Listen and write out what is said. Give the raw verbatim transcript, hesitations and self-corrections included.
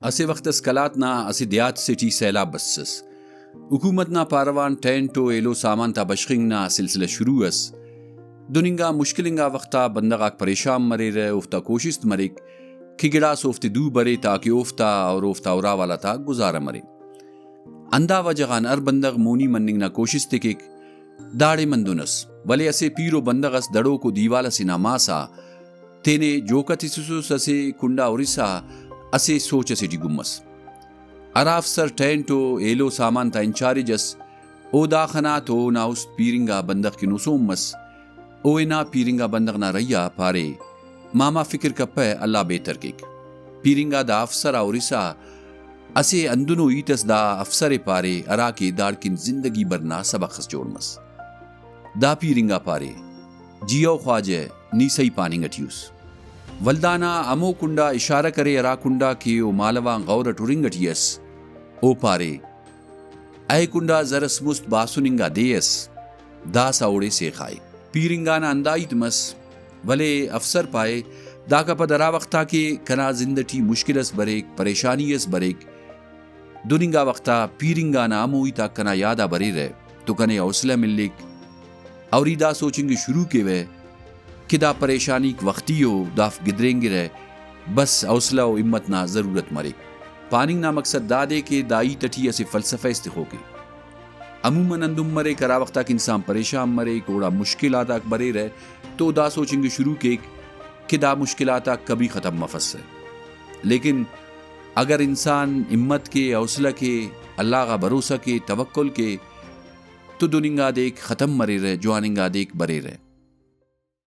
اسہ وخت اس قلات نا اسہ دیہات سے ٹی سیلاب بسس۔ حکومت نا پاروان ٹینٹ و ایلو سامان تا بشخنگ نا سلسلہ شروع ئس۔ دن انگا مشکل انگا وخت آ بندغ آک پریشان مریرہ، اوفتا کوشست مریک کہ گڑاس اوفتے دو برے تاکہ اوفتا اور اوفتا اراوالا تا گزارہ مرے۔ ہندا وجہ غان ہر بندغ مونی مننگ نا کوشست ءِ کیک۔ داڑے مندن ئس، ولے اسہ پیرو بندغ ئس دڑوکو دیوال ئسے نا ماس آ تینے جوکہ تسوسس، اسہ کنڈا ہرسا اسہ سوچ ئسے ٹی گم ئس۔ ہرا افسر ٹینٹ و ایلو سامان تا انچارج ئس، او دا خنا تو اونا است پیر انگا بندغ کن ہسون مس۔ او ہنا پیر انگا بندغ نا رہی آ پارے، ماما فکر کپہ، اللہ بہتر کیک۔ پیر انگا دا افسر آ ہرسا اسہ ہندنو ہیت ئس دا افسر ءِ پارے، ہرا کہ داڑکن زندگی بھر نا سبخ ئس جوڑ مس۔ دا پیر انگا پارے، جی او خواجہ، نی سہی پاننگ ئٹی اس۔ ولدانا ہمو کنڈا اشارہ کرے ہرا کنڈا کہ او مالو آن غور ئٹ ہرنگ ئٹی ئس۔ او پارے، اے کنڈا زر ئس مست باسن انگا دے ئس، داسہ اوڑے سیخائے۔ پیر انگا نا ہندا ہیت مس، ولے افسر پائے، داکا پد ہرا وخت آ کہ کنا زند ئٹی مشکل ئس بریک، پریشانی ئس بریک، دن انگا وخت آ پیر انگا نا ہمو ہیت آک کنا یاد آ بریرہ تو کنے حوصلہ ملیک۔ اور ای دا سوچنگ ءِ شروع کیوہ کہ دا پریشانیک وختی ءُ، دافک گدرینگرہ، بس حوصلہ و ہمت نا ضرورت مریک۔ پاننگ نا مقصد دادے کہ دا ہیت ئٹی اسہ فلسفہ اس تخوک ءِ۔ عموماً ہندن مریک، ہرا وخت آ کہ انسان پریشان مریک، اوڑا مشکلات آک بریرہ، تو دا سوچنگ ءِ شروع کیک کہ دا مشکلات آک کبھی ختم مفسہ۔ لیکن اگر انسان ہمت کے، حوصلہ کے، اللہ غا بھروسہ کے، توکل کے، تو دن انگا دیک ختم مریرہ، جوان انگا دیک بریرہ۔